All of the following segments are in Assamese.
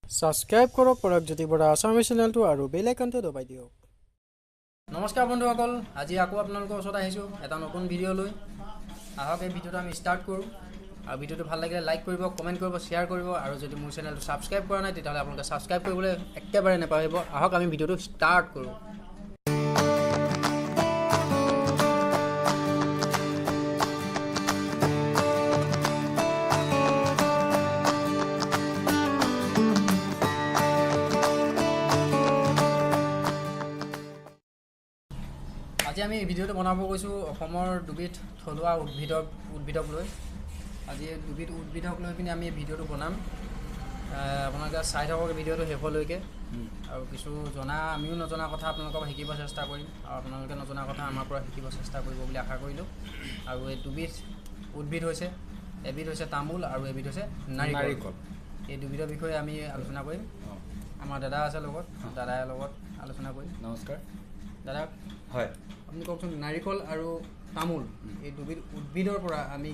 ছাবস্ক্ৰাইব কৰক পৰাগজ্যোতি বৰা আছামীজ চেনেলটো আৰু বেল আইকনটো দবাই দিয়ক। নমস্কাৰ বন্ধুসকল, আজি আকৌ আপোনালোকৰ ওচৰত আহিছোঁ এটা নতুন ভিডিঅ' লৈ। আহক এই ভিডিঅ'টো আমি ষ্টাৰ্ট কৰোঁ। আৰু ভিডিঅ'টো ভাল লাগিলে লাইক কৰিব, কমেণ্ট কৰিব, শ্বেয়াৰ কৰিব আৰু যদি মোৰ চেনেলটো ছাবস্ক্ৰাইব কৰা নাই তেতিয়াহ'লে আপোনালোকে ছাবস্ক্ৰাইব কৰিবলৈ একেবাৰে নাপাহৰিব। আহক আমি ভিডিঅ'টো ষ্টাৰ্ট কৰোঁ। আজি আমি এই ভিডিঅ'টো বনাব গৈছোঁ অসমৰ দুবিধ থলুৱা উদ্ভিদক লৈ। আজি এই দুবিধ উদ্ভিদক লৈ পিনি আমি এই ভিডিঅ'টো বনাম। আপোনালোকে চাই থাকক ভিডিঅ'টো শেষলৈকে আৰু কিছু জনা আমিও নজনা কথা আপোনালোকৰ পৰা শিকিব চেষ্টা কৰিম আৰু আপোনালোকে নজনা কথা আমাৰ পৰা শিকিব চেষ্টা কৰিব বুলি আশা কৰিলোঁ। আৰু এই দুবিধ উদ্ভিদ হৈছে, এবিধ হৈছে তামোল আৰু এবিধ হৈছে নাৰিকল। এই দুবিধৰ বিষয়ে আমি আলোচনা কৰিম। আমাৰ দাদা আছে লগত, দাদাৰ লগত আলোচনা কৰিম। নমস্কাৰ দাদা। হয়, আপুনি কওকচোন, নাৰিকল আৰু তামোল এই দুবিধ উদ্ভিদৰ পৰা আমি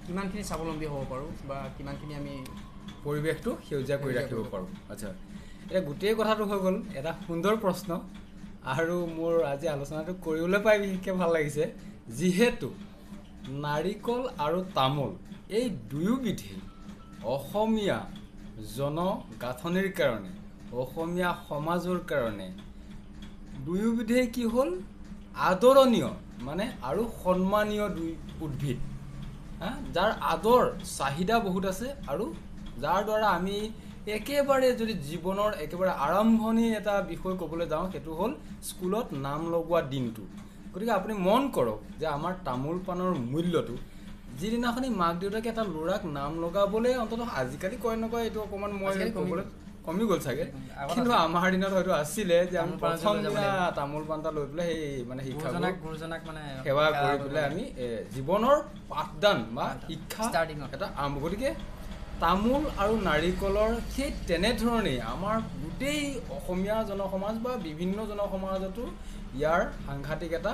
কিমানখিনি স্বাৱলম্বী হ'ব পাৰোঁ বা কিমানখিনি আমি পৰিৱেশটো সেউজীয়া কৰি ৰাখিব পাৰোঁ? আচ্ছা, এতিয়া গোটেই কথাটো হৈ গ'ল এটা সুন্দৰ প্ৰশ্ন আৰু মোৰ আজি আলোচনাটো কৰিবলৈ পাই বিশেষকৈ ভাল লাগিছে, যিহেতু নাৰিকল আৰু তামোল এই দুয়োবিধেই অসমীয়া জনগাঁথনিৰ কাৰণে, অসমীয়া সমাজৰ কাৰণে দুয়োবিধেই কি হ'ল আদৰণীয় মানে আৰু সন্মানীয় দুই উদ্ভিদ, যাৰ আদৰ চাহিদা বহুত আছে আৰু যাৰ দ্বাৰা আমি একেবাৰে যদি জীৱনৰ একেবাৰে আৰম্ভণি এটা বিষয় ক'বলৈ যাওঁ সেইটো হ'ল স্কুলত নাম লগোৱা দিনটো। গতিকে আপুনি মন কৰক যে আমাৰ তামোল পাণৰ মূল্যটো যিদিনাখনি মাক দেউতাকে এটা ল'ৰাক নাম লগাবলৈ, অন্ততঃ আজিকালি কয় নকয় এইটো অকণমান মই ক'বলৈ কমি গ'ল চাগে, কিন্তু আমাৰ দিনত হয়তো আছিলে যে আমি প্ৰথম দিনা তামোল পাণ এটা লৈ পেলাই সেই মানে শিক্ষা মানে সেৱা কৰি পেলাই আমি জীৱনৰ পাঠদান বা শিক্ষা এটা আৰম্ভ। গতিকে তামোল আৰু নাৰিকলৰ সেই তেনেধৰণেই আমাৰ গোটেই অসমীয়া জনসমাজ বা বিভিন্ন জনসমাজতো ইয়াৰ সাংঘাতিক এটা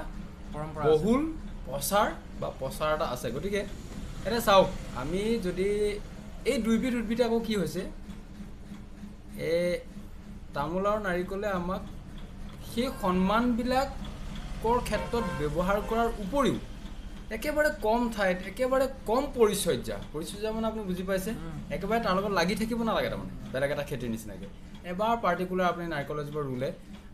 পৰম্পৰা, বহুল প্ৰচাৰ বা প্ৰচাৰ এটা আছে। গতিকে এতিয়া চাওক, আমি যদি এই দুইবিধ উদ্ভিদ আকৌ কি হৈছে, এই তামোল আৰু নাৰিকলে আমাক সেই সন্মানবিলাকৰ ক্ষেত্ৰত ব্যৱহাৰ কৰাৰ উপৰিও একেবাৰে কম ঠাইত একেবাৰে কম পৰিচৰ্যা, পৰিচৰ্যা মানে আপুনি বুজি পাইছে, একেবাৰে তাৰ লগত লাগি থাকিব নালাগে, তাৰমানে বেলেগ এটা খেতিৰ নিচিনাকৈ এবাৰ পাৰ্টিকুলাৰ আপুনি নাৰিকল এজোপা ৰুলে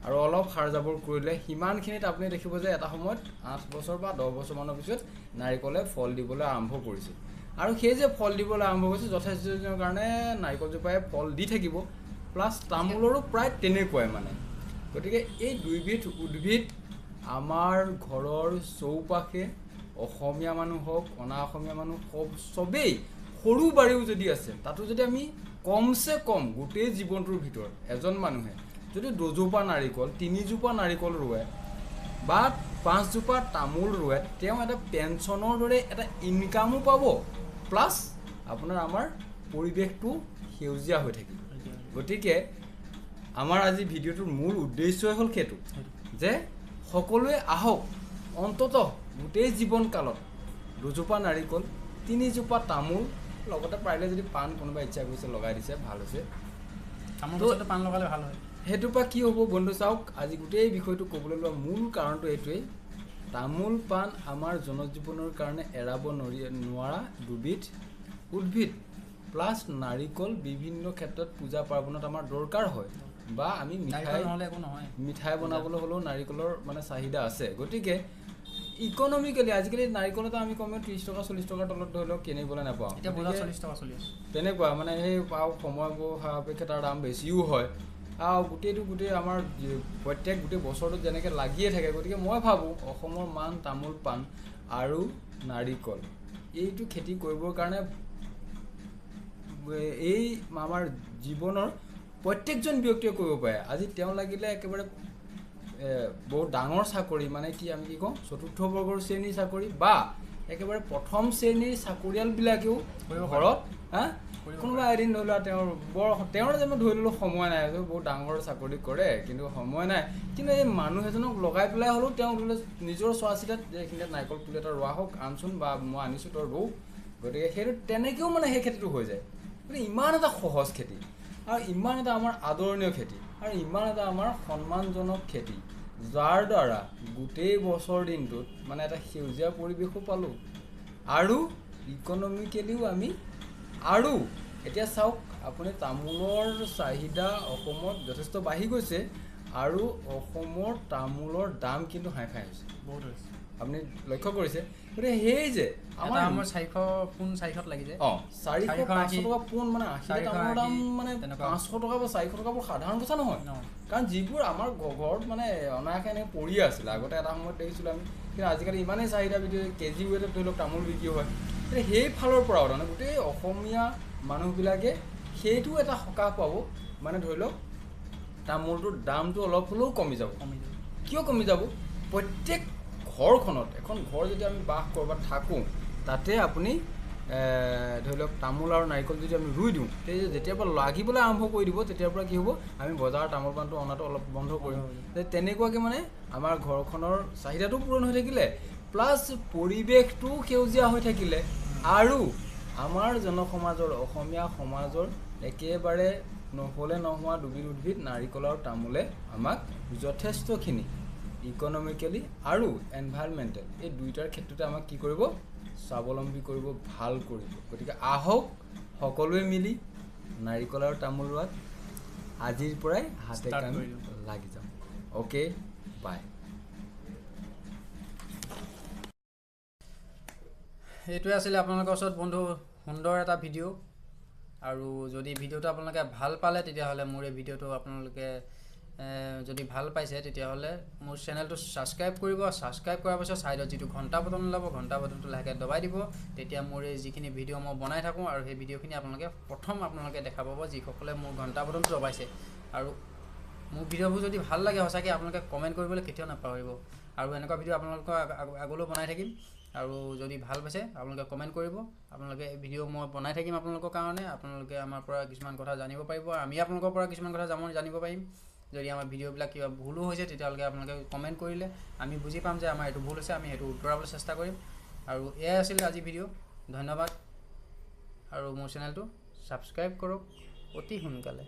আৰু অলপ সাৰ জাবৰ কৰিলে সিমানখিনিত আপুনি দেখিব যে এটা সময়ত 8 বছৰ বা 10 বছৰমানৰ পিছত নাৰিকলে ফল দিবলৈ আৰম্ভ কৰিছে। আৰু সেই যে ফল দিবলৈ আৰম্ভ কৰিছে যথেষ্ট দিনৰ কাৰণে নাৰিকলজোপাই ফল দি থাকিব, প্লাছ তামোলৰো প্ৰায় তেনেকুৱাই মানে। গতিকে এই দুইবিধ উদ্ভিদ আমাৰ ঘৰৰ চৌপাশে অসমীয়া মানুহ হওক অনা অসমীয়া মানুহ হওক চবেই সৰু বাৰীও যদি আছে তাতো যদি আমি কমচে কম গোটেই জীৱনটোৰ ভিতৰত এজন মানুহে যদি 2জোপা নাৰিকল 3জোপা নাৰিকল ৰোৱে বা 5জোপা তামোল ৰোৱে, তেওঁ এটা পেঞ্চনৰ দৰে এটা ইনকামো পাব, প্লাছ আপোনাৰ আমাৰ পৰিৱেশটো সেউজীয়া হৈ থাকিব। গতিকে আমাৰ আজি ভিডিঅ'টোৰ মূল উদ্দেশ্যই হ'ল সেইটো যে সকলোৱে আহক অন্ততঃ গোটেই জীৱনকালত 2জোপা নাৰিকল 3জোপা তামোল, লগতে পাৰিলে যদি পাণ কোনোবা ইচ্ছা কৰিছে লগাই দিছে ভাল হৈছে, পাণ লগালে ভাল হয়। সেইটোৰ পৰা কি হ'ব বন্ধু চাওক, আজি গোটেই বিষয়টো ক'বলৈ লোৱা মূল কাৰণটো এইটোৱেই, তামোল পাণ আমাৰ জনজীৱনৰ কাৰণে এৰাব নোৱাৰা দুবিধ উদ্ভিদ, প্লাছ নাৰিকল বিভিন্ন ক্ষেত্ৰত পূজা পাৰ্বণত আমাৰ দৰকাৰ হয় বা আমি মিঠাই বনাবলৈ হ'লেও নাৰিকলৰ মানে চাহিদা আছে। গতিকে ইকনমিকেলি আজিকালি নাৰিকল এটা আমি কমেও 30 টকা 40 টকাৰ তলত ধৰি লওক কিনিবলৈ নাপাওঁ, তেনেকুৱা মানে সেই আৰু সময়বোৰ সাপেক্ষে তাৰ দাম বেছিও হয় আৰু গোটেই আমাৰ প্ৰত্যেক গোটেই বছৰটোত যেনেকৈ লাগিয়ে থাকে। গতিকে মই ভাবোঁ অসমৰ মান তামোল পাণ আৰু নাৰিকল এইটো খেতি কৰিবৰ কাৰণে এই আমাৰ জীৱনৰ প্ৰত্যেকজন ব্যক্তিয়ে কৰিব পাৰে। আজি তেওঁ লাগিলে একেবাৰে বহুত ডাঙৰ চাকৰি মানে কি আমি কি কওঁ চতুৰ্থ বৰ্গৰ শ্ৰেণীৰ চাকৰি বা একেবাৰে প্ৰথম শ্ৰেণীৰ চাকৰিয়ালবিলাকেও ঘৰত হা কোনোবা এদিন ধৰি লোৱা তেওঁৰ বৰ তেওঁৰ যে মই ধৰি ল'লোঁ সময় নাই, বহুত ডাঙৰ চাকৰি কৰে কিন্তু সময় নাই, কিন্তু এই মানুহ এজনক লগাই পেলাই হ'লেও তেওঁ ধৰি লওক নিজৰ চোৱা চিতাত যে এইখিনিত নাৰিকল পুলি এটা ৰোৱা হওক আনচোন বা মই আনিছোঁ তই ৰোওঁ, গতিকে সেইটো তেনেকৈও মানে সেই খেতিটো হৈ যায়। গতিকে ইমান এটা সহজ খেতি। আৰু ইমান এটা আমাৰ আদৰণীয় খেতি আৰু ইমান এটা আমাৰ সন্মানজনক খেতি, যাৰ দ্বাৰা গোটেই বছৰ দিনটোত মানে এটা সেউজীয়া পৰিৱেশো পালোঁ আৰু ইকনমিকেলিও আমি। আৰু এতিয়া চাওক আপুনি, তামোলৰ চাহিদা অসমত যথেষ্ট বাঢ়ি গৈছে আৰু অসমৰ তামোলৰ দাম কিন্তু হাই ফাই হৈছে, বহুত হৈছে, আপুনি লক্ষ্য কৰিছে। গতিকে সেই যে আমাৰ 400 পোন 400 লাগি যায়, 400 500 টকা পোন, মানে 80 তামোলৰ দাম মানে 500 টকা বা 400 টকা বৰ সাধাৰণ কথা নহয়। কাৰণ যিবোৰ আমাৰ ঘৰত মানে অনায়াসে এনেকৈ পৰি আছিলে আগতে এটা সময়ত দেখিছিলোঁ আমি, কিন্তু আজিকালি ইমানেই চাহিদা বৃদ্ধি, কেজি ৱেটত ধৰি লওক তামোল বিক্ৰী হয়। গতিকে সেই ফালৰ পৰাও তাৰমানে গোটেই অসমীয়া মানুহবিলাকে সেইটো এটা সকাহ পাব, মানে ধৰি লওক তামোলটোৰ দামটো অলপ হ'লেও কমি যাব। কিয় কমি যাব? প্ৰত্যেক ঘৰখনত, এখন ঘৰ যদি আমি বাস কৰোঁ বা থাকোঁ, তাতে আপুনি ধৰি লওক তামোল আৰু নাৰিকল যদি আমি ৰুই দিওঁ, তেতিয়া যেতিয়াৰ পৰা লাগিবলৈ আৰম্ভ কৰি দিব তেতিয়াৰ পৰা কি হ'ব, আমি বজাৰৰ তামোল পাণটো অনাটো অলপ বন্ধ কৰিম। তেনেকুৱাকৈ মানে আমাৰ ঘৰখনৰ চাহিদাটো পূৰণ হৈ থাকিলে, প্লাছ পৰিৱেশটোও সেউজীয়া হৈ থাকিলে, আৰু আমাৰ জনসমাজৰ, অসমীয়া সমাজৰ একেবাৰে নহ'লে নোহোৱা দুবিধ উদ্ভিদ নাৰিকল আৰু তামোলে আমাক যথেষ্টখিনি ইকনমিকেলি আৰু এনভাইৰনমেণ্টেল এই দুইটাৰ ক্ষেত্ৰতে আমাক কি কৰিব, স্বাৱলম্বী কৰিব, ভাল কৰিব। গতিকে আহক সকলোৱে মিলি নাৰিকল আৰু তামোল ৰোৱাত আজিৰ পৰাই হাতে কামে লাগি যাওঁ। অ'কে, বাই। এইটোৱে আছিলে আপোনালোকৰ ওচৰত বন্ধু সুন্দৰ এটা ভিডিঅ'। আৰু যদি ভিডিঅ'টো আপোনালোকে ভাল পালে তেতিয়াহ'লে মোৰ এই ভিডিঅ'টো আপোনালোকে যদি ভাল পাইছে তেতিয়াহ'লে মোৰ চেনেলটো ছাবস্ক্ৰাইব কৰিব। ছাবস্ক্ৰাইব কৰাৰ পিছত ছাইডত যিটো ঘণ্টা বটন ওলাব, ঘণ্টা বটনটো লাহেকৈ দবাই দিব। তেতিয়া মোৰ এই যিখিনি ভিডিঅ' মই বনাই থাকোঁ আৰু সেই ভিডিঅ'খিনি আপোনালোকে প্ৰথম আপোনালোকে দেখা পাব, যিসকলে মোৰ ঘণ্টা বটনটো দবাইছে। আৰু মোৰ ভিডিঅ'বোৰ যদি ভাল লাগে সঁচাকৈ আপোনালোকে কমেণ্ট কৰিবলৈ কেতিয়াও নাপাহৰিব। আৰু এনেকুৱা ভিডিঅ' আপোনালোকৰ আগলৈও বনাই থাকিম। আৰু যদি ভাল পাইছে আপোনালোকে কমেণ্ট কৰিব। আপোনালোকে এই ভিডিঅ' মই বনাই থাকিম আপোনালোকৰ কাৰণে। আপোনালোকে আমাৰ পৰা কিছুমান কথা জানিব পাৰিব, আমি আপোনালোকৰ পৰা কিছুমান কথা জানিব পাৰিম। যদি আমাৰ ভিডিঅ'বিলাক কিবা ভুলো হৈছে তেতিয়াহ'লে আপোনালোকে কমেণ্ট কৰিলে আমি বুজি পাম যে আমাৰ এইটো ভুল হৈছে, আমি সেইটো উত্তৰাবলৈ চেষ্টা কৰিম। আৰু এয়াই আছিল আজি ভিডিঅ'। ধন্যবাদ। আৰু মোৰ চেনেলটো ছাবস্ক্ৰাইব কৰক অতি সোনকালে।